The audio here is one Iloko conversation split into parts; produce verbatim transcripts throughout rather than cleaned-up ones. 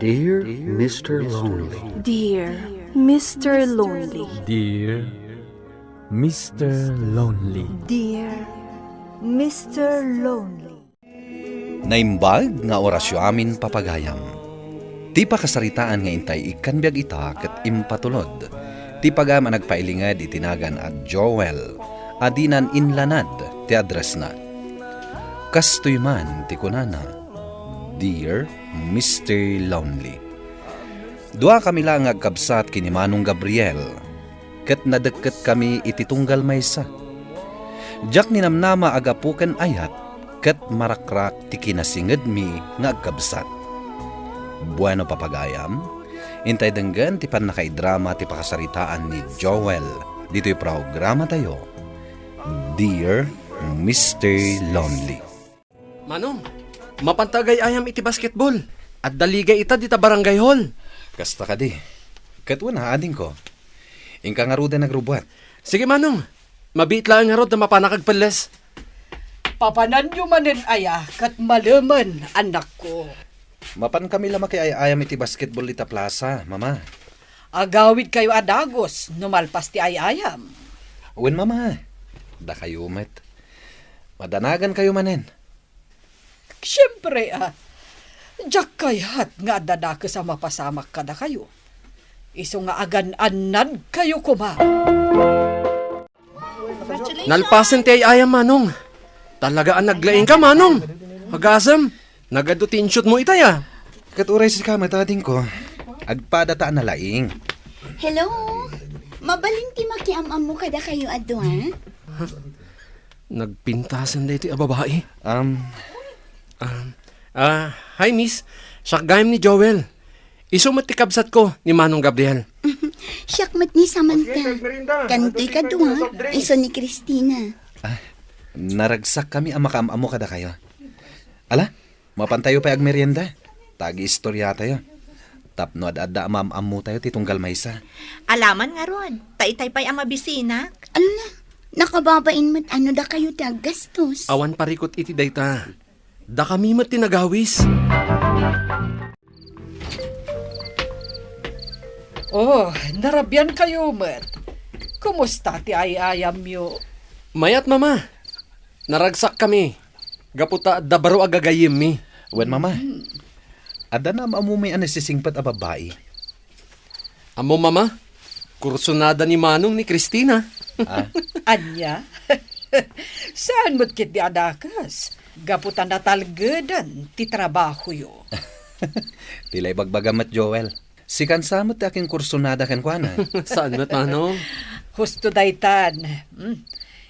Dear Mister Lonely. Dear Mister Lonely. Dear Mister Lonely. Dear Mister Lonely. Naimbag nga orasyo amin, papagayam. Ti pakasaritaan nga intay ikkan biag ita ket impatulod ti pagayam a nagpailinged iti nagan a Joel a dinan inlanad ti addressna. Kastoy man ti kunana, "Dear Mister Lonely." Duakami la nga agkabsat ken ni Manong Gabriel, ket nadekketkami iti tunggal maysa. Diak ninamnama a gapu ken ayat ket marakrak ti kinasingedmi nga agkabsat. Bueno, papagayam, intay denggen ti pannakaidrama ti pakasaritaan ni Joel ditoy programatayo, Dear Mister Lonely. Manong, mapanta agay-ayam iti basketball. Adda liga ita dita barangay hall. Kasta kadi. Ket wen, adingko. Inka ngaruden agrubbuat. Sige, Manong. Mabiit laeng ngarud ta mapanak agpelles. Papananyo manen aya ket malemen, annakko. Mapankami la makiay-ayam iti basketball ita plaza, Mama. Agawidkayo a dagus no malpas ti ay-ayam. Wen, Mama. Dakayo met. Madanagankayo manen. Siempre, a. Diak kayat nga adda dakes a mapasamak kadakayo. Isu nga agan-annadkayo koma. Nalpasen ti ay-ayam, Manong. Talaga a naglaingka, Manong. Agasem, nagadu ti inshot mo itay, a. Ket uray sika met, adingko. Agpadata a nalaing. Hello? Mabalin ti makiam-ammo kadakayo a dua? Nagpintasen daytoy a babai. Um, Um, ah, hi, miss. Siak gayam ni Joel. Isu met ti kabsatko ni Manong Gabriel. Siak met ni Samantha. Kantoy kadua, isu ni Christina. Ah, naragsakkami a makaam-ammo kadakayo. Ala, mapantayo pay agmerienda. Ta agiistoriatayo. Tapno ad-adda a maam-ammotayo ti tunggal maysa. Alaman ngarud, ta itay pay a mabisinak. Ala, nakababain met ano dakayo ti aggastos. Awan parikut iti dayta. Dakami met ti nagawis. Oh, narabiankayo met. Kumusta ti ay-ayamyo? Mayat, Mama. Naragsakkami. Gapu ta adda baro a gagayyemmi. Wen, Mama. Hmm. Adda naam-ammomi a nasisingpet a babbai. Ammom, Mama, kursunada ni Manong ni Christina. Ah. Ania? Saan met ketdi a dakes? Gapu ta natalgeden ti trabahoyo. Ti la ibagbagam met, Joel. Sikan sa met ti akinkursunada kenkuana. Saan met, Manong? Husto daytan. Hmm.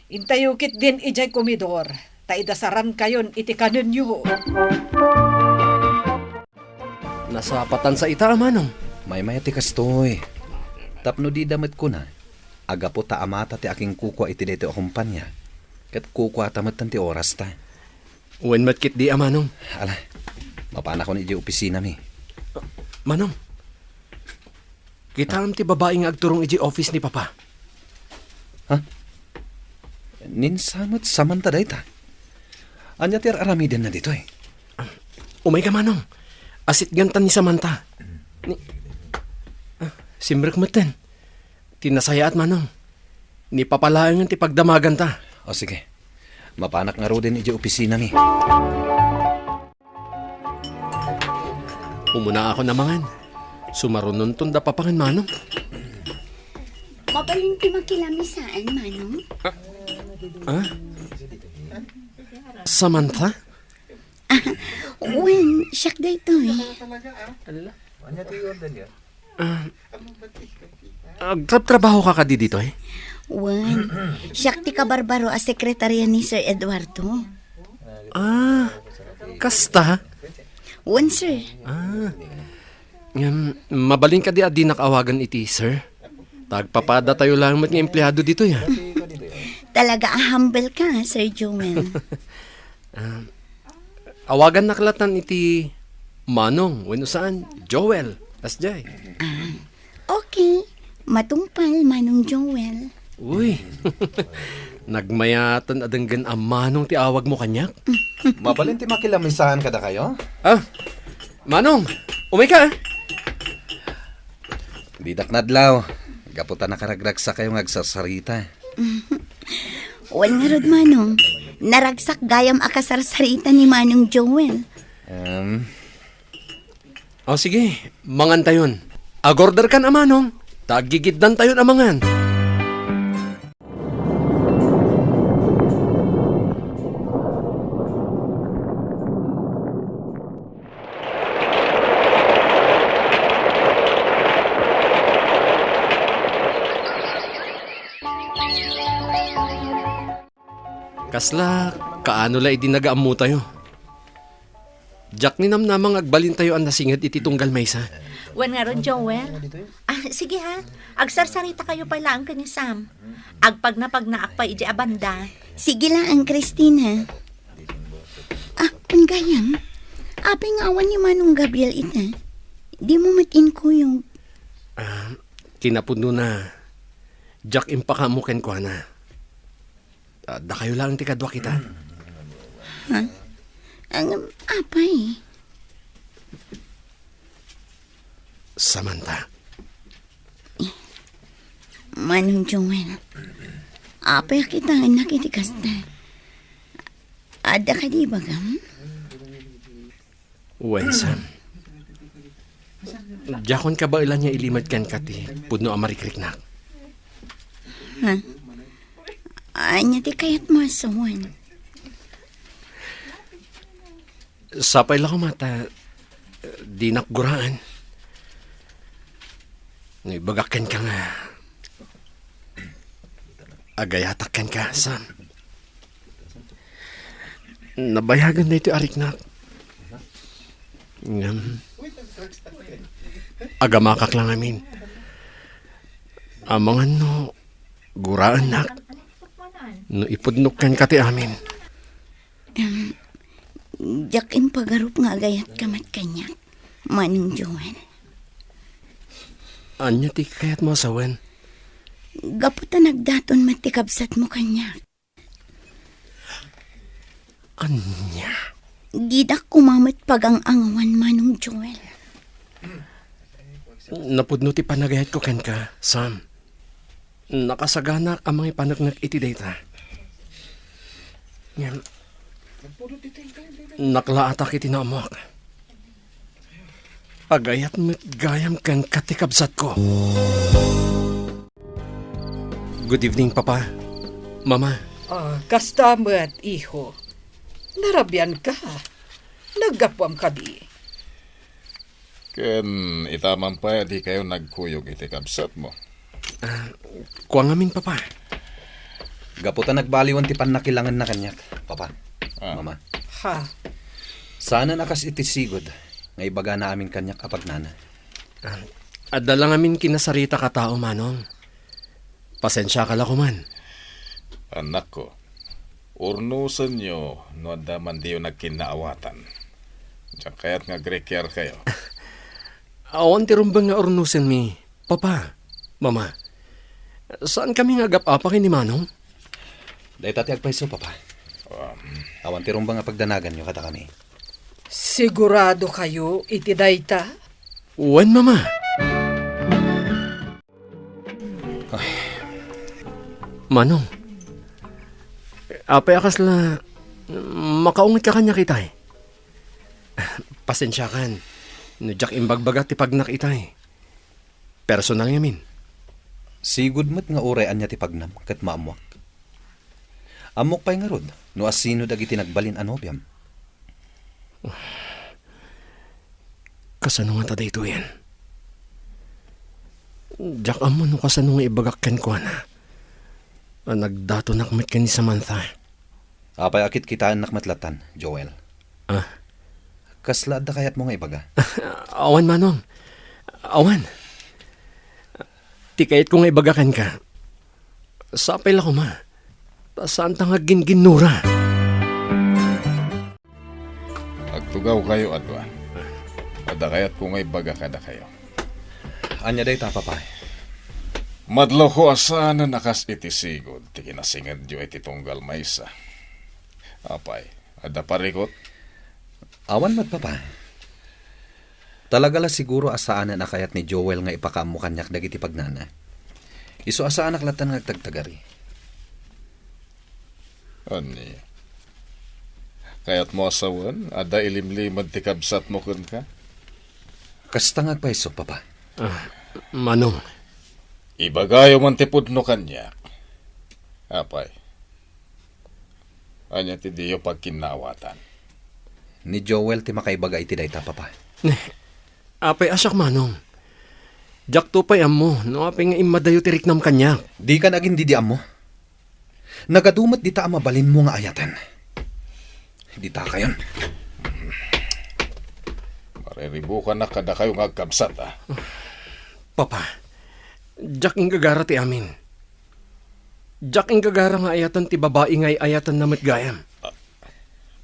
Intayo ketdin idiay komedor, ta idasarankayon iti kanenyo. Nasapatansa ita a Manong. Maymay ti kastoy. Tapno dida met kuna, agapu ta amata ti akinkukua iti daytoy a kompania, ket kukuata metten ti orasta. Wen met ketdi a Manong. Ala, mapanakon idiay opisinami. Manong, kitaem ti babai nga agturong idiay office ni Papa. Ha? Ninsa met Samantha dayta? Ania ti ar-aramidenna ditoy? Umayka, Manong. Asitganta ni Samantha. Ni, ah, simrek metten. Ti nasayaat, Manong. Ni Papa laengen ti pagdamaganta. O, sige. Mapanak ngaruden idiay opisinami. Umuna ako namangan. Sumarunonton da Papa ken Manong. Mabalin ti makilamisaan, Manong? Ah? Samantha? Ah, wen, siak daytoy. Ah, agtrabtrabaho ka kadi ditoy? Wen, siak ti kabarbaro a sekretarya ni Sir Eduardo. Ah, kasta? Wen, sir. Ah, ngem, mabalin kadi a dinak awagan iti sir? Ta agpapadatayo laeng met nga empleado ditoy, a. Talaga a humble ka, Sir Joel. Ah, awagannak latan iti Manong, wenno saan, Joel, kasdiay. Ah, okay. Matungpal, Manong Joel. Uy, nagmayaten a denggen a Manong ti awagmo kaniak. Mabalin ti makilamisaan kadakayo? Ah, Manong, Umayka, ah. Didak nadlaw. Gapu ta nakaragragsakayo nga agsarsarita. Wen ngarud, Manong. Naragsak gayam a kasarsarita ni Manong Joel. Um, O, sige, mangantayon. Agorderkan a manong, ta aggigiddantayon a mangan. Kasla, kaano la idi nagaammotayo? Diak ninamnama nga agbalintayo a nasinged iti tunggal maysa. Wen ngarud, Joel. Ah, sige ha. Agsarsarita kayo pay laeng ken ni Sam. Agpagnapagnaak pay iti a banda. Sige laeng, Christina. Ah, wen gayam. Apay nga awan ni Manong Gabriel ita? Dimo met inkuyog. Ah, kinapudnona, diak impakaammo kenkuana. Ah, dakayo laeng ti kadua kita. Ha? Ang, apay? Samantha. Manong Joel, apay a kitaennak iti kasta? Adda kadi ibagam? Wen, Sam. Diakon kabaelan nga ilimed kenka ti pudno a marikriknak. Ha? Ania ti kayatmo a sawen? Sapay la koma ta dinak guraan no ibagak kenka nga agayatak kenka, Sam. Nabayagen daytoy a riknak. Ngem, agamakak la ngamin. Amangan no guraennak no ipudnok kenka ti amin. Em, diak impagarup nga agayatka met kaniak, Manong Joel. Ania ti kayatmo a sawen? Gapu ta nagdaton met ti kabsatmo kaniak. Ania? Didak koma met pagang-angawan, Manong Joel. Napudno ti panagayatko kenka, Sam. Nakasaganak a mangipaneknek iti dayta. Ngem, naklaatak iti naammoak. Agayat met gayam kenka ti kabsatko. Good evening, Papa. Mama. Ah, kasta met, iho. Narabianka. Naggapuam kadi? Ken ita man pay a dikayo nagkuyog iti kabsatmo. Ah, kua ngamin, Papa. Gapu ta nagbaliwan ti pannakilangenna kaniak, Papa. Ah. Mama. Ha? Saanen a kas iti sigud nga ibagana amin kaniak a pagnana. Ah, adda la ngamin kinasaritak a tao, Manong. Pasensiaka la koman. Annakko, urnosenyo no adda man diyo nagkinnaawatan. Diak kayat nga agrikiarkayo. Awan ti rumbeng nga urnosenmi, Papa, Mama. Saankami nga agap-apa ken ni Manong? Dayta ti agpayso, Papa. Um. Awan ti rumbeng a pagdanaganyo kadakami. Siguradokayo iti dayta? Wen, Mama. Ay. Manong, apay a kasla makaungetka kaniak itay? Pasensiakan no diak imbagbaga ti pagnak itay. Personal ngamin. Sigud met nga uray ania ti pagnam ket maammoak. Ammok pay ngarud no asino dagiti nagbalin a nobiam. Kasano ngata daytoyen? Diak ammo no kasano nga ibagak kenkuana a nagdatonak met ken ni Samantha. Apay a kitkitaennak met lattan, Joel? Ah? Kasla adda kayatmo nga ibaga? Awan, Manong. Awan. Ti kayatko nga ibaga kenka, sapay la koma ta saanta nga aggingginnura. Agtugawkayo a dua. Adda kayatko nga ibaga kadakayo. Ania dayta, Papa? Madloko a saanen a kas iti sigud ti kinasingedyo iti tunggal maysa. Apay, adda parikut? Awan met, Papa. Talaga la siguro a saanen a kayat ni Joel nga ipakaammo kaniak dagiti pagnana. Isu a saanak lattan nga agtagtagari. Ania? Kayatmo a sawen, adda ilimlimed ti kabsatmo kenka? Kasta nga agpayso, Papa. Ah, Manong. Ibagayo man ti pudno kaniak. Apay, ania ti diyo pagkinnaawatan? Ni Joel ti makaibaga iti dayta, Papa. Apay a siak, Manong. Diakto pay ammo no apay nga immadayo ti riknam kaniak. Dikan agin-idi ammo. Nagadu met dita a mabalinmo nga ayaten. Dita kayon. Mariribukanak kadakayo nga agkabsat, a. Papa, diak inggagara ti amin. Diak inggagara nga ayaten ti babai nga ay-ayatenna met gayam.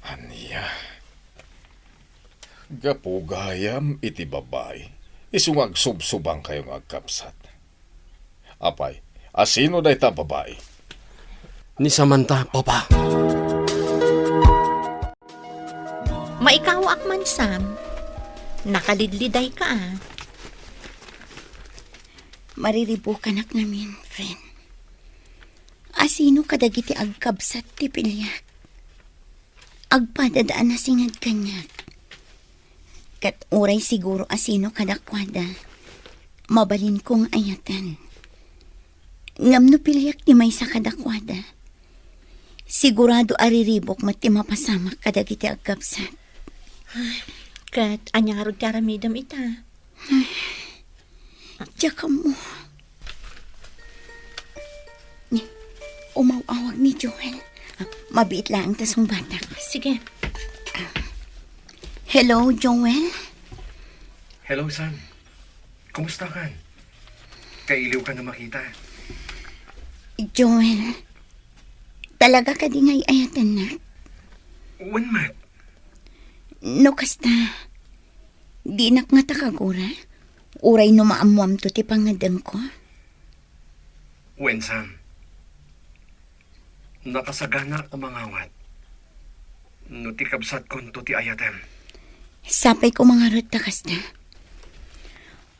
Ania? Gapu gayam iti babai, isu nga agsubsubangkayo nga agkabsat. Apay, a sino dayta a babai? Ni Samantha, Papa. Maikawaak man, Sam. Nakalidlidayka, a. Mariribukanak ngamin, friend. A sino kadagiti agkabsat ti piliak? Agpadada a nasinged kaniak. Ket uray siguro a sino kadakuada, mabalinko nga ayaten. Ngem no piliak ti maysa kadakuada, sigurado a riribuk met ti mapasamak kadagiti agkabsat. Ay, ket ania ngarud ti aramidem ita? Diak ammo. Ni, umaw-awag ni Joel. Ah, mabiit laeng ta sungbatak. Sige. Hello, Joel? Hello, Sam. Kumusta ka? Kailiw ka na makita. Joel, talaga kadi nga ay-ayatennak? Wen met. No kasta, dinak ngata kagura? Uray no maammoamto ti pangngeddengko? Wen, Sam. Nakasaganaak a mangawat no ti kabsatkonto ti ayatem. Sapay ko mangarud ta kasta.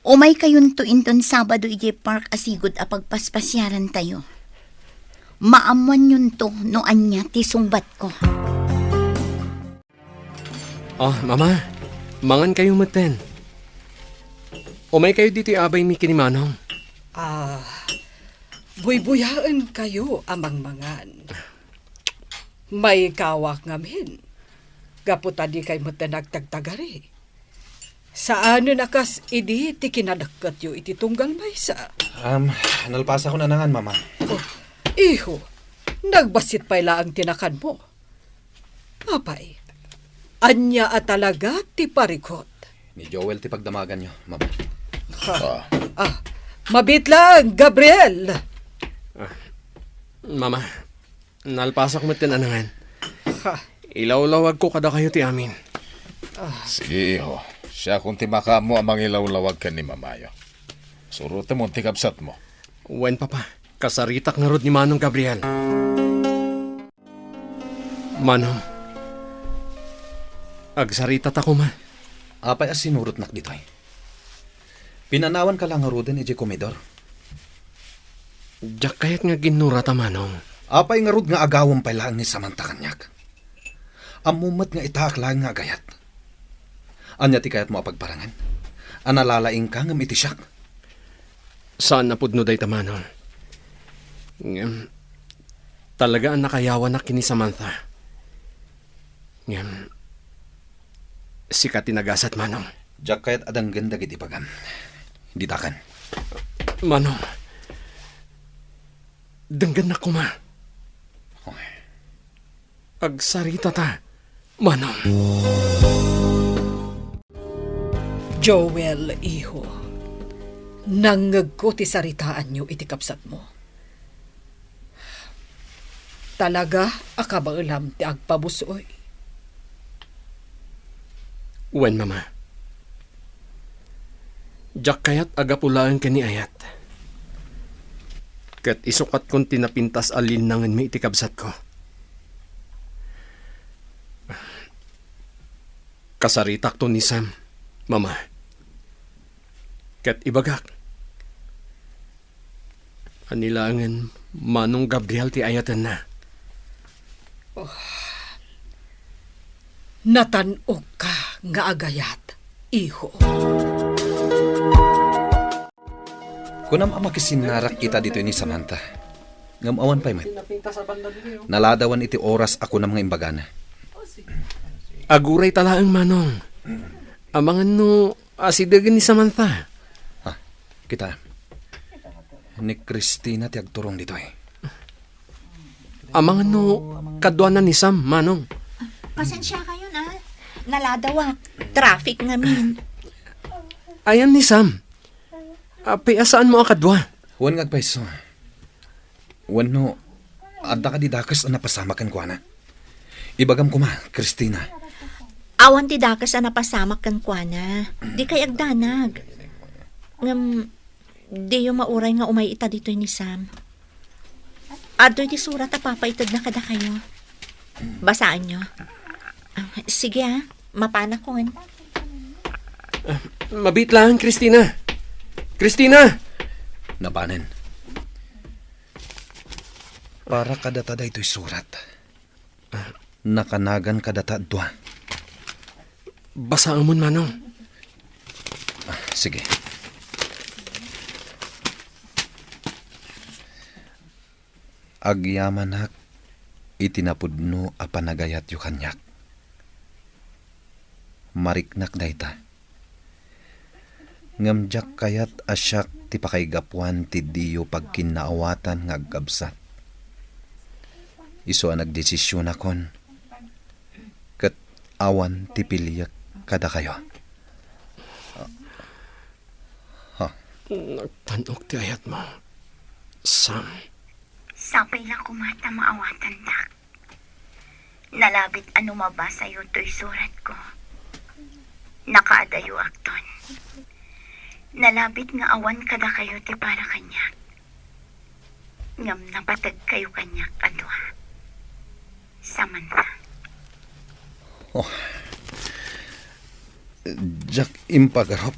Umaykayonto inton Sabado idiay park a sigud a pagpaspasiarantayo. Maammoanyonto no ania ti sungbatko. Ah, Mama, mangankayo metten. Umaykayo ditoy abaymi ken ni Manong. Ah, buybuyaenkayo a mangmangan. Maikawak ngamin, gapu ta dikay metten agtagtagari. Saanen a kas idi ti kinadakketyo iti tunggal maysa. Um, nalpasakon a nangan, Mama. Oh, iho, nagbassit pay laeng ti nakanmo. Apay, ania a talaga ti parikut? Ni Joel ti pagdamaganyo, Mama. Ha? Ah. Ah, mabiit lang, Gabriel! Ah, Mama, nalpasak met ti nangan. Ha? Ilawlawagko kadakayo ti amin. Ah. Sige, iho. Siakon ti makaammo a mangilawlawag ken ni Mamayo. Surotemon ti kabsatmo. Wen, Papa. Kasaritak ngarud ni Manong Gabriel. Manong, agsaritata koma. Apay a sinurotnak ditoy? Pinanawanka la ngaruden idiay komedor. Diak kayat nga ginnurata, Manong. Apay ngarud nga agawem pay laeng ni Samantha kaniak? Ammom met nga itaak laeng nga agayat. Ania ti kayatmo a pagparangan? A nalalaingka ngem iti siak? Saan a pudno dayta, Manong. Ngem, talaga a nakayawanak ken ni Samantha. Ngem, sika ti nagasat, Manong. Diak kayat a denggen dagiti ibagam. Ditakan. Manong, denggennak koma. Agsaritata, Manong. Joel, iho, nangngegko ti saritaanyo iti kabsatmo. Talaga a kabaelam ti agpabus-oy. Wen, Mama. Diak kayat a gapu laeng ken ni ayat. Ket isukatkon ti napintas a linnangenmi iti kabsatko. Kasaritakto ni Sam, Mama. Ket ibagak, ania laengen Manong Gabriel ti ayatenna. Natan-ogka nga agayat, iho. Kunam a makisinnarak ita ditoy ni Samantha. Ngem awan pay met. Naladawan iti oras a kunam nga imbagana. Aguray ta laeng, Manong. Amangan no asidegen ni Samantha. Ha, kita. Ni Christina ti agturong ditoy. Amangan no kaduana ni Sam, Manong. Pasensiakayon, a. Naladawak. Traffic ngamin. Ayan ni Sam. Apay a saanmo a kadua? Wen nga agpayso. Wenno, adda kadi dakes a napasamak kenkuana? Ibagam koma, Christina. Awan ti dakes a napasamak kenkuana. Dikay agdanag. Ngem, diyo mauray nga umay ita ditoy ni Sam. Adtoy ti surat a papaitedna kadakayo. Basaenyo. Ah, sige, a. Mapanakon. Ah, mabiit laeng, Christina. Christina! Napanen. Para kadata daytoy surat. Nakanagan kadata a dua. Basaemon, Manong. Ah, sige. Agyamanak iti napudno a panagayatyo kaniak. Mariknak dayta. Ngem diak kayat a siak ti pakaigapuan ti diyo pagkinnaawatan nga agkabsat. Isu a nagdesisionakon, ket awan ti piliek kadakayo. Ha? Nagtan-ok ti ayatmo, Sam. Sapay la koma ta maawatandak. Nalabit a no mabasayo toy suratko, nakaadayoakton. Nalabit nga awan kadakayo ti para kaniak. Ngem napateg kayo kaniak a dua. Samantha. Oh. Diak impagarup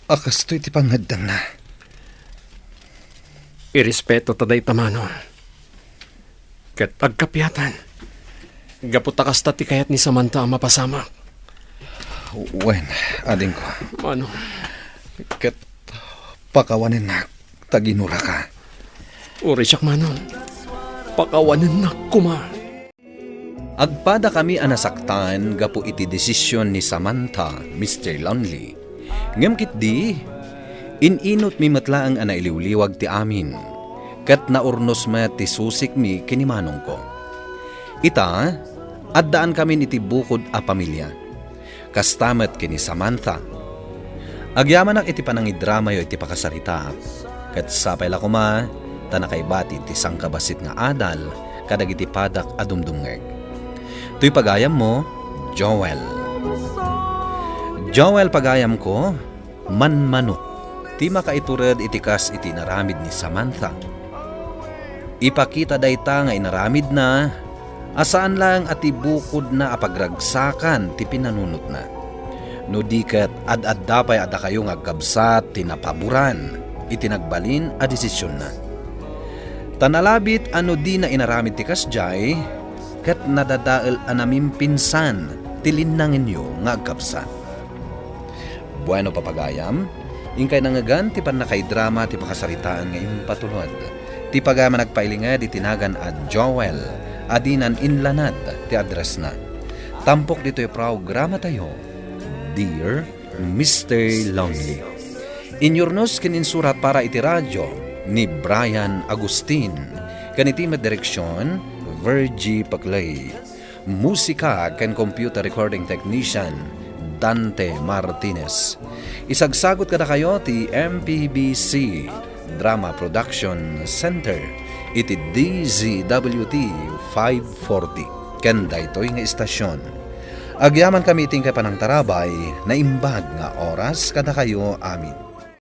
a kastoy ti pangngeddengna. Irespeto ta dayta, Manong. Ket agkapiatan. Gapu ta kasta ti kayat ni Samantha a mapasamak. Wen, adingko. Manong. Ket pakawanennak ta ginuraka. Uray siak, Manong. Pakawanennak koma. Agpadakami a nasaktan gapu iti desision ni Samantha, Mister Lonely. Ngem ketdi, in-inutmi met laeng a nailiwliwag ti amin, ket naurnos met ti susikmi ken ni manongko. Ita, addaankamin iti bukod a pamilia. Kasta met ken ni Samantha. Agyamanak iti panangidramayo iti pakasaritaak, ket sapay la koma ta nakaibati ti sangkabassit nga adal kadagiti padak a dumdumngeg. Toy pagayammo, Joel. Joel, pagayamko, manmanok ti makaitured iti kas iti inaramid ni Samantha. Ipakita dayta nga inaramidna a saan laeng a ti bukodna a pagragsakan ti pinanunotna. No di ket, ad-adda pay a dakayo nga agkabsat ti napaboran iti nagbalin a desisionna. Ta nalabit a no dina inaramid ti kasdiay, ket nadadael a namimpinsan ti linnangenyo nga agkabsat. Bueno, papagayam, inkay nangngegan ti pannakaidrama ti pakasaritaan nga impatulod. Ti pagayam a nagpailinged iti nagan a Joel, a dinan inlanad ti addressna. Tampok ditoy programatayo, Dear Mister Lonely. Inyurnos ken insurat para iti radio ni Brian Agustin, ken iti met direksion, Virgie Paclay. Musika ken computer recording technician, Dante Martinez. Isagsagut kadakayo ti M P B C Drama Production Center iti D Z W T five forty ken daytoy nga istasion. Agyamankami iti inkay panangtarabay, naimbag nga oras kadakayo amin.